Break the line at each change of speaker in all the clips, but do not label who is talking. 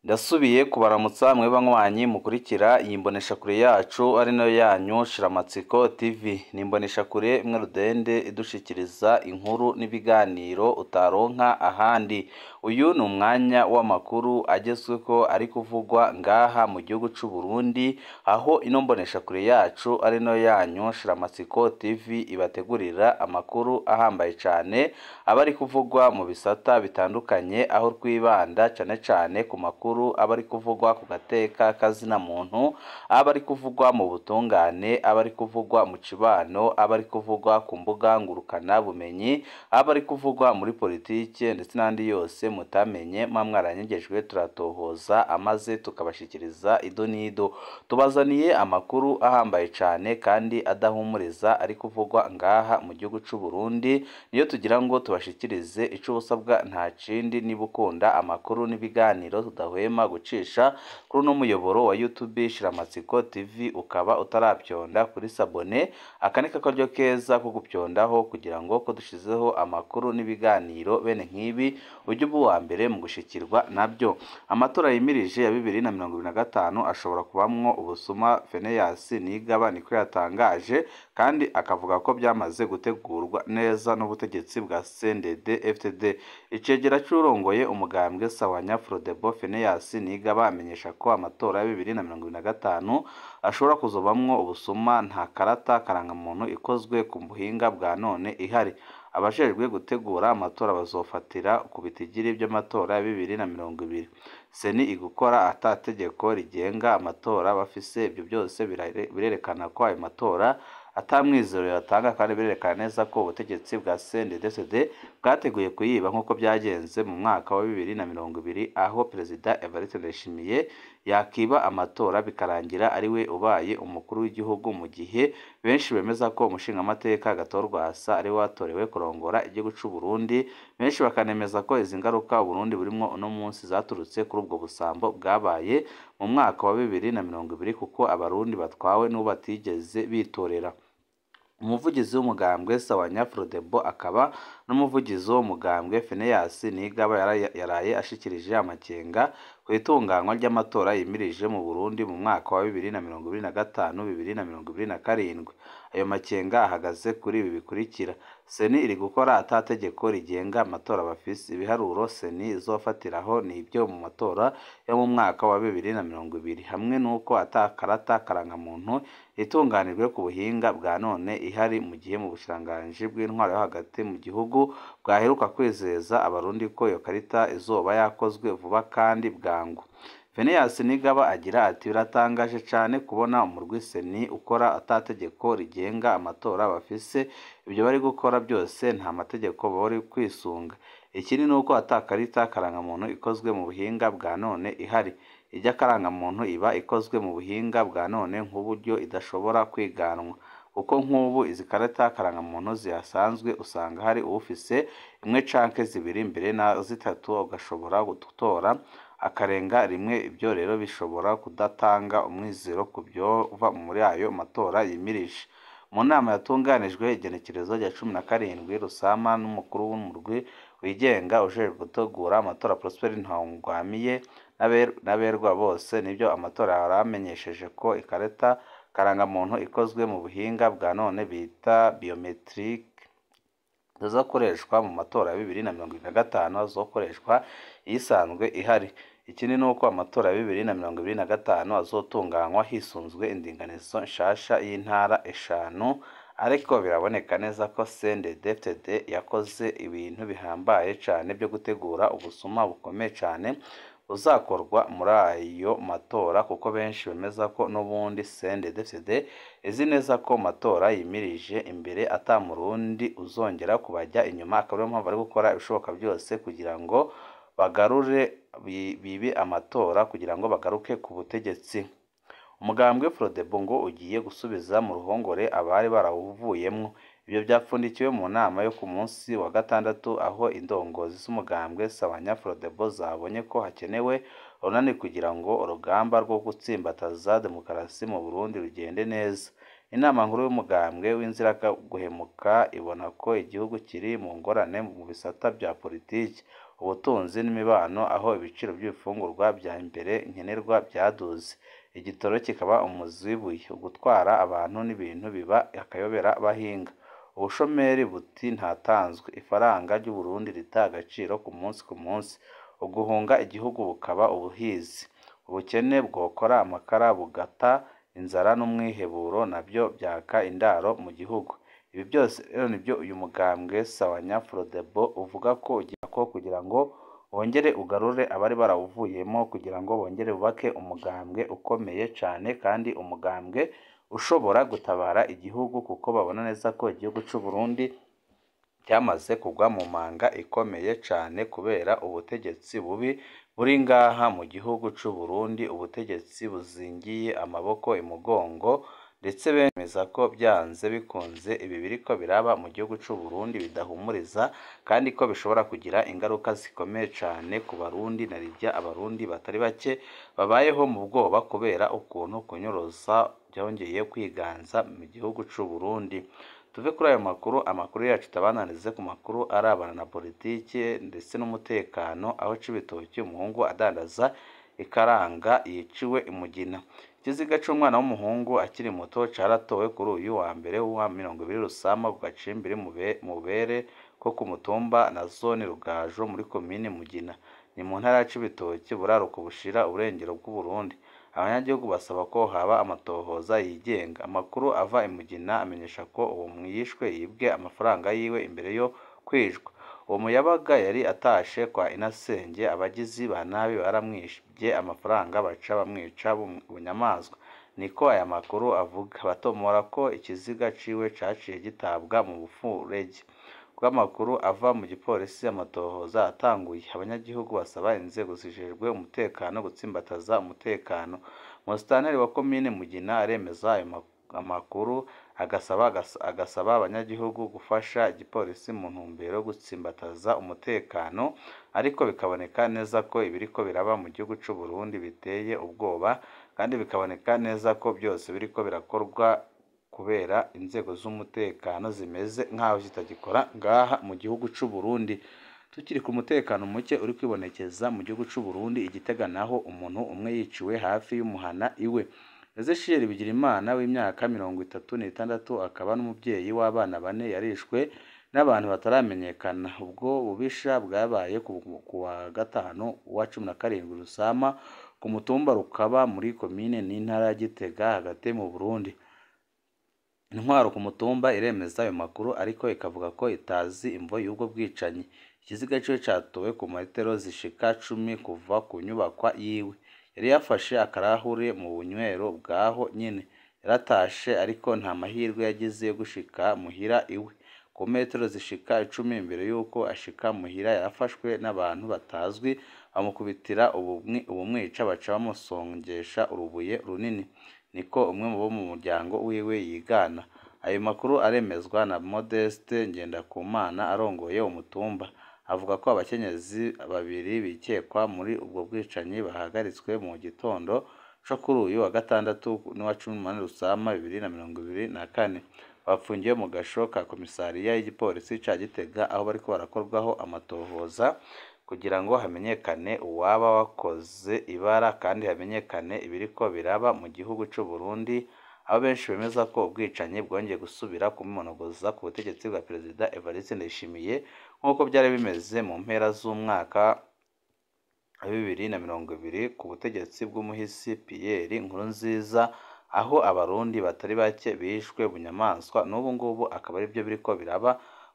Ndasubiye kubaramutsa mwe banywanyi mukurikira iyi mboneshakure yacu ari nayo yanyu Shiramatsiko TV. Ni imboneshakure imwe rudende idushikiriza inkuru n'ibiganiro utaronka ahandi. Uyu ni umwanya w'amakuru agezweho ari kuvugwa ngaha mu gihugu c'u Burundi, aho ino mboneshakure yacu ari nayo yanyu Shiramatsiko TV ibategurira amakuru ahambaye cane aba ari kuvugwa mu bisata bitandukanye, aho twibanda cane cane ku makuru aba ari kuvugwa ku gateka kazina muntu, aba ari kuvugwa mu butungane, aba ari kuvugwa mu cibano, aba ari kuvugwa ku mbuga ngurukana bumenyi, aba ari kuvugwa muri politike ndetse n'andi yose mutamenye muba mwaranyegejwe, turatohoza amaze tukabashikiriza ido n'ido. Tubazaniye amakuru ahambaye cane kandi adahumuriza ari kuvugwa ngaha mu gihugu c'u Burundi, niyo tugira ngo tubashikirize ico ubusabwa nta kindi niba ukunda amakuru n'ibiganiro tudahwema gucisha kuri uno muyoboro wa YouTube Shiramatsiko TV, ukaba utaravyonda kuri sabone, aka ni kakaryo keza ko gupyondaho kugira ngo ko dushizeho amakuru n'ibiganiro bene nk'ibi ujye uba uwa mbere mu gushikirwa nabyo. Amatora yimirije ya 2025 ashobora kubamwo ubusuma, Phineas Nigaba niko yatangaje, kandi akavuga ko byamaze gutegurwa neza n'ubutegetsi bwa CNDD-FDD. Icegera c'urongoye umugambwe Sawanya Frodebo Phineas Nigaba amenyesha ko amatora ya 2025 ashobora kuzobamwo ubusuma, nta karata karangamuntu ikozwe ku buhinga bwa none ihari. Abajejwe gutegura amatora bazofatira ku bitigiri vy'amatora ya 2020. Seni igukora ata tegeko rigenga amatora bafise, ivyo byose birerekana ko ayo matora ata mwizero yatanga, kandi birerekana neza ko ubutegetsi bwa CNDD-FDD bwateguye kuyiba nk'uko byagenze mu mwaka wa 2020, aho Perezida Evariste Ndayishimiye yakiba amatora bikarangira ari we ubaye umukuru w'igihugu, mu gihe benshi bemeza ko umushingamateka Agathon Rwasa ari we watorewe kurongora igihugu c'u Burundi. Benshi bakanemeza ko izi ngaruka Uburundi burimwo uno munsi zaturutse kuri ubwo busambo bwabaye mu mwaka wa 2020, kuko abarundi batwawe n'ubu batigeze bitorera. Umuvugizi w'umugambwe Sawanya Frodebo akaba n'umuvugizi w'umugambwe Phineas Nigaba yaraye ashikirije amakenga ku itunganywa ry'amatora yimirije mu Burundi mu mwaka wa 2025 2027. Ayo makenga ahagaze kuri ibi bikurikira: Seni iri gukora ata tegeko rigenga amatora bafise, ibiharuro Seni izofatiraho ni ibyo mu matora yo mu mwaka wa 2020, hamwe n'uko ata karata karangamuntu itunganijwe ku buhinga bwa none ihari, mu gihe mu bushikiranganji bw'intwaro yo hagati mu gihugu bwaheruka kwizeza abarundi ko iyo karita izoba yakozwe vuba kandi bwangu. Phineas Nigaba agira ati: biratangaje cane kubona umurwi Seni ukora ata tegeko rigenga amatora bafise, ibyo bari gukora byose nta mategeko bari kwisunga. Ikindi nuko ata karita karangamuntu ikozwe mu buhinga bwa none ihari. Irya karangamuntu iba ikozwe mu buhinga bwa none nk'uburyo idashobora kwiganwa, kuko nk'ubu izi karata karangamuntu zihasanzwe usanga hari uwufise imwe canke zibiri mbere na zitatu, ugashobora gutora akarenga rimwe. Ibyo rero bishobora kudatanga umwizero ku vyova muri ayo matora yimirije. Mu nama yatunganijwe igenekerezo rya 17 Rusama n'umukuru w'umurwi wigenga ujejwe gutegura amatora Prosper Ntawugwamiye n'aberwa bose nibyo amatora yaramenyesheje ko ikarata karangamuntu ikozwe mu buhinga bwa none bita biometric izokoreshwa mu matora ya 2025, azokoreshwa iyisanzwe ihari. Ikindi nuko amatora ya 2025 azotunganywa hisunzwe indinganizo nshasha y'intara 5, ariko biraboneka neza ko CNDD-FDD yakoze ibintu bihambaye cane byo gutegura ubusuma bukomeye cane buzakorwa muri ayo matora, kuko benshi bemeza ko n'ubundi CNDD-FDD izi neza ko matora yimirije imbere ata murundi uzongera kubajya inyuma, akaba ariyo mpamvu bari gukora ibishoboka byose kugira ngo bagarure bibe amatora kugira ngo bagaruke ku butegetsi. Umugambwe Frodebo ngo ugiye gusubiza mu ruhongore abari barawuvuyemwo. Ibyo byapfundikiwe mu nama yo ku munsi wa gatandatu, aho indongozi z'umugambwe Sawanya Frodebo zabonye ko hakenewe urunani kugira ngo urugamba rwo gutsimbataza demokarasi mu Burundi rugende neza. Inama nkuru y'umugambwe w'inziraguhemuka ibona ko igihugu kiri mu ngorane mu bisata vya politiki, ubutunzi n'imibano, aho ibiciro by'ibifungurwa vya mbere nkenerwa vyaduze, igitoro kikaba umuzi w'ibuye, ugutwara abantu n'ibintu biba akayobera bahinga, ubushomeri buti ntatanzwe, ifaranga ry'Uburundi rita agaciro ku munsi ku munsi, uguhunga igihugu bukaba ubuhizi, ubukene bwokora amakara bugata, inzara n'umwiheburo navyo vyaka indaro mu gihugu. Ibi byose rero nibyo uyu mugambwe Sawanya Frodebo uvuga ko ugiye kugira ngo wongere ugarure abari barawuvuyemo, kugira ngo bongere bubake umugambwe ukomeye cane kandi umugambwe ushobora gutabara igihugu, kuko babona neza ko igihugu c'u Burundi cyamaze kugwa mu manga ikomeye cane kubera ubutegetsi bubi buri ngaha mu gihugu c'u Burundi, ubutegetsi buzingiye amaboko imugongo, ndetse bemeza ko byanze bikunze ibi biriko biraba mu gihugu c'u Burundi bidahumuriza, kandi ko bishobora kugira ingaruka zikomeye cane ku Barundi, na rirya Abarundi batari bake babayeho mu bwoba kubera ukuntu kunyuruza byongeye kwiganza mu gihugu c'u Burundi. Tuve kuri ayo makuru, amakuru yacu tabananize ku makuru arabana na politike ndetse n'umutekano, aho Cibitoki umuhungu adandaza ikaranga yiciwe imugina. Ikiziga c'umwana w'umuhungu akiri muto caratowe kuri uyu wa mbere wa 20 Rusama ku gacimbiri Mubere ko ku mutumba na zone Rugajo muri komine Mugina, ni mu ntara ya Cibitoki, buraruko bushira uburengero bw'Uburundi. Abanyagihugu basaba ko haba amatohoza yigenga. Amakuru ava i Mugina amenyesha ko uwo mwishwe yibwe amafaranga yiwe imbere yo kwicwa. Uwo muyabaga yari atashe kwa inasenge, abagizi ba nabi baramwibye amafaranga baca bamwica bunyamaswa, niko aya makuru avuga. Batomora ko ikiziga ciwe caciye gitabwa mu bufurege. Bw'amakuru ava mu gipolisi, amatohoza atanguye. Abanyagihugu basaba inzego zijejwe umutekano gutsimbataza umutekano. Musitanteri wa komine Mugina aremeza ayo amakuru, agasaba abanyagihugu gufasha igipolisi mu ntumbero yo gutsimbataza umutekano, ariko bikaboneka neza ko ibiriko biraba mu gihugu c'u Burundi biteye ubwoba, kandi bikaboneka neza ko byose biriko birakorwa kubera inzego z'umutekano zimeze nk'aho zitagikora ngaha mu gihugu c'u Burundi. Tukiri ku mutekano muke uri kwibonekeza mu gihugu c'u Burundi, i Gitega naho umuntu umwe yiciwe hafi y'umuhana iwe. Ezechiel Bigirimana w'imyaka 36 akaba n'umubyeyi w'abana bane yarishwe n'abantu bataramenyekana. Ubwo bubisha bwabaye ku wa gatanu wa 17 Rusama ku mutumba Rukaba muri komine n'intara ya Gitega hagati mu Burundi. Intwaro ku mutumba iremeza ayo makuru, ariko ikavuga ko itazi imvo y'ubwo bwicanyi. Ikiziga ciwe catowe ku metero zishika 10 kuva ku nyubakwa yiwe. Yari yafashe akarahure mu bunywero bwaho nyene. Yaratashe ariko nta mahirwe yagize yo gushika muhira iwe. Ku metero zishika 10 imbere y'uko ashika muhira, yarafashwe n'abantu batazwi bamukubitira ubumwica, baca bamusongesha urubuye runini, niko umwe mu bo mu muryango wiwe yigana. Ayo makuru aremezwa na Modeste Ngendakumana arongoye umutumba. Avuga ko abakenyezi babiri bikekwa muri ubwo bwicanyi bahagaritswe mu gitondo co kuri uyu wa gatandatu n'uwa 18 Rusama 2024. Bafungiwe mu gasho ka komisariya y'igipolisi ca Gitega, aho bariko barakorwaho amatohoza kugira ngo hamenyekane uwaba wakoze ibara kandi hamenyekane ibiriko biraba mu gihugu c'u Burundi, aho benshi bemeza ko ubwicanyi bwongeye gusubira kumunogoza ku butegetsi bwa Perezida Evariste Ndayishimiye, nk'uko byari bimeze mu mpera z'umwaka wa 2020 ku butegetsi bw'umuhisi Pierre Nkurunziza, aho Abarundi batari bake bishwe bunyamaswa. N'ubu ngubu akaba aribyo biriko biraba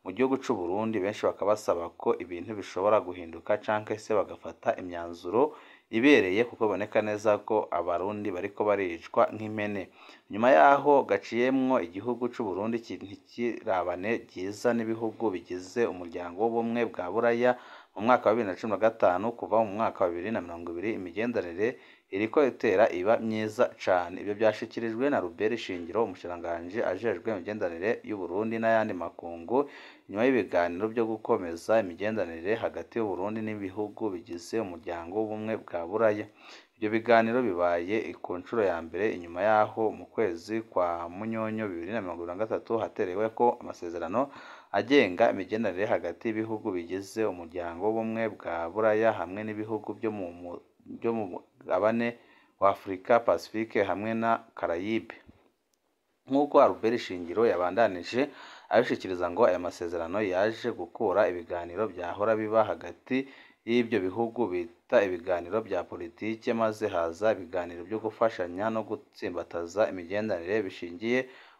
mu gihugu c'u Burundi, benshi bakabasaba ko ibintu bishobora guhinduka canke se bagafata imyanzuro ibereye, kuko biboneka neza ko Abarundi bariko baricwa nk'impene. Nyuma yaho gaciyemwo igihugu c'u Burundi ntikirabane ryiza n'ibihugu bigize umuryango w'ubumwe bwa Buraya mu mwaka wa 2015, kuva mu mwaka wa 2020 imigenderanire iriko itera iba myiza cane. Ibyo byashikirijwe na Robert Shingiro, umushikiranganji ajejwe imigenderanire y'u Burundi n'ayandi makungu, nyuma y'ibiganiro byo gukomeza imigenderanire hagati y'u Burundi n'ibihugu bigize umuryango w'ubumwe bwa Buraya. Ibyo biganiro bibaye ku nshuro ya mbere inyuma yaho mu kwezi kwa Munyonyo 2023 hatereweko amasezerano agenga imigenderanire hagati y'ibihugu bigize umuryango w'ubumwe bwa Buraya hamwe n'ibihugu byo mu mugabane wa Afurika, Pacifique hamwe na Caraïbe. Nk'uko Albert Shingiro yabandanije abishikiriza, ngo aya masezerano yaje gukura ibiganiro byahora biba hagati y'ibyo bihugu bita ibiganiro bya politike, maze haza ibiganiro byo gufashanya no gutsimbataza imigenderanire bishingiye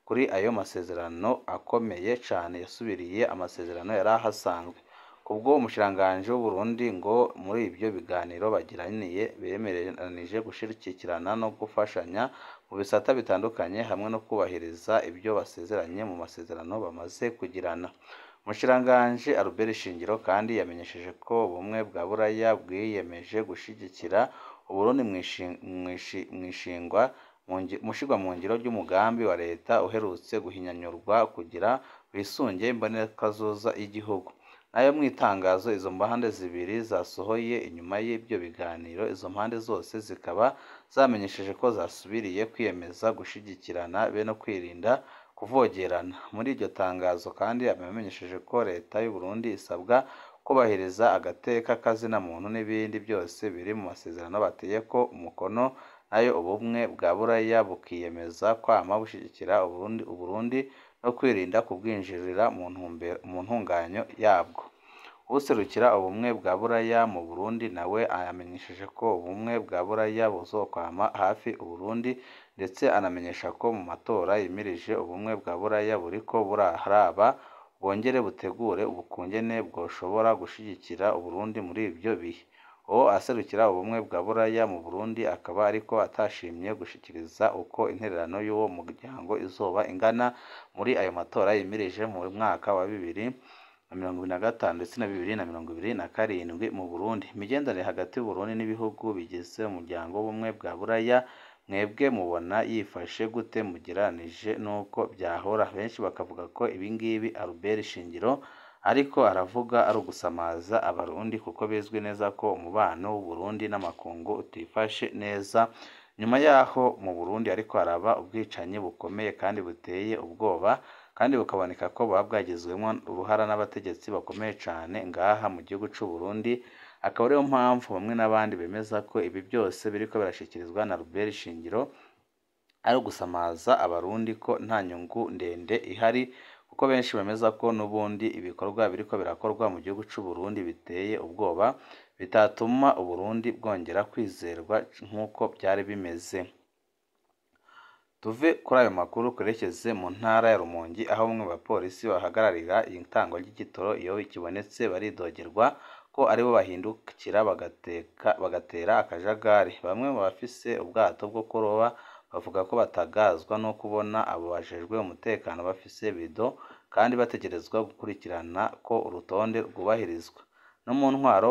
kuri ayo masezerano akomeye cane yasubiriye amasezerano yari ahasanzwe. Kubwo umushikiranganji w'Uburundi, ngo muri ibyo biganiro bagiraniye bemeranije gushigikirana no gufashanya mu bisata bitandukanye hamwe no kubahiriza ibyo basezeranye mu masezerano bamaze kugirana. Umushikiranganji Albert Shingiro kandi yamenyesheje ko ubumwe bwa Buraya bwiyemeje gushigikira Uburundi mw'ishirwa mu ngiro ry'umugambi wa leta uherutse guhinyanyurwa kugira wisunge imbonekazoza y'igihugu. Nayo mw'itangazo izo mpande zibiri zasohoye inyuma y'ibyo biganiro, izo mpande zose zikaba zamenyesheje ko zasubiriye kwiyemeza gushigikirana be no kwirinda kuvogerana. Muri iryo tangazo kandi bamenyesheje ko leta y'u Burundi isabwa kubahiriza agateka kazina muntu n'ibindi byose biri mu masezerano bateyeko umukono, nayo ubumwe bwa Buraya bukiyemeza kwama bushigikira Uburundi no kwirinda kubwinjirira mu ntunganyo yabwo. Userukira ubumwe bwa Buraya mu Burundi nawe yamenyesheje ko ubumwe bwa Buraya buzokwama hafi Uburundi, ndetse anamenyesha ko mu matora yimirije ubumwe bwa Buraya buriko buraraba bwongere butegure ukungene bwoshobora gushigikira Uburundi muri ivyo bihe. Uwo aserukira ubumwe bwa Buraya mu Burundi akaba ariko atashimye gushikiriza uko intererano y'uwo muryango izoba ingana muri ayo matora yimirije mu mwaka wa 2025 ndetse na 2027 mu Burundi. Imigenderanire hagati y'Uburundi n'ibihugu bigize umuryango w'ubumwe bwa Buraya mwebwe mubona yifashe gute mugereranije n'uko byahora? Benshi bakavuga ko ibingibi Albert Shingiro ariko aravuga ari ugusamaza Abarundi, kuko bizwi neza ko umubano w'Uburundi n'amakungu utifashe neza. Nyuma yaho mu Burundi ariko haraba ubwicanyi bukomeye kandi buteye ubwoba, kandi bukaboneka ko buba bwagizwemwo uruhara n'abategetsi bakomeye cane ngaha mu gihugu c'u Burundi. Akaba ariyo mpamvu bamwe n'abandi bemeza ko ibi byose biriko birashikirizwa na Albert Shingiro ari ugusamaza Abarundi, ko nta nyungu ndende ihari, kuko benshi bemeza ko n'ubundi ibikorwa biriko birakorwa mu gihugu c'u Burundi biteye ubwoba, bitatuma Uburundi bwongera kwizerwa nk'uko byari bimeze. Tuve kuri ayo makuru twerekeze mu ntara ya Rumonge, aho bamwe mu bapolisi bahagararira itangwa ry'igitoro iyo kibonetse baridogerwa ko aribo bahindukira bagatera akajagari. Bamwe mu bafise ubwato bwo kuroba bavuga ko batangazwa no kubona abo bajejwe umutekano bafise bido kandi bategerezwa gukurikirana ko urutonde rwubahirizwa. No mu ntwaro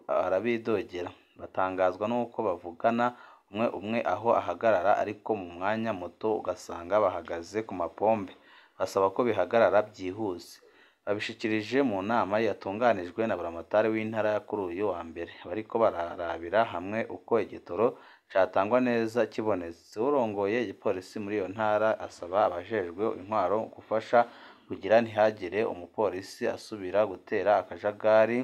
barabidogera, batangazwa n'uko bavugana umwe umwe aho ahagarara, ariko mu mwanya muto ugasanga bahagaze ku mapombe. Basaba ko bihagarara byihuse. Babishikirije mu nama yatunganijwe na buramatari w'intara kuri uyu wa mbere, bariko bararabira hamwe uko igitoro catangwa neza kibonetse. Urongoye igipolisi muri iyo ntara asaba abajejwe intwaro gufasha kugira ntihagire umupolisi asubira gutera akajagari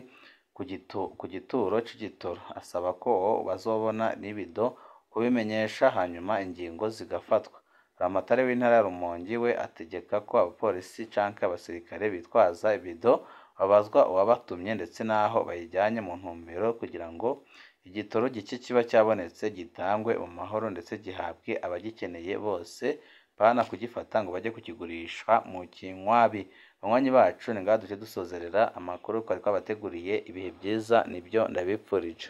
ku gituro c'igitoro. Asaba ko bazobona n'ibido kubimenyesha hanyuma ingingo zigafatwa. Buramatari w'intara ya Rumonge we ategeka ko abapolisi canke abasirikare bitwaza ibido babazwa uwabatumye ndetse n'aho bayijyanye, mu ntumbero kugira ngo igitoro gike kiba cyabonetse gitangwe mu mahoro ndetse gihabwe abagikeneye bose, bana kugifata ngo bajye kukigurisha mu kinywabi. Banywanyi bacu, ni ngaha duce dusozerera amakuru twari twabateguriye. Ibihe byiza nibyo ndabipfurije.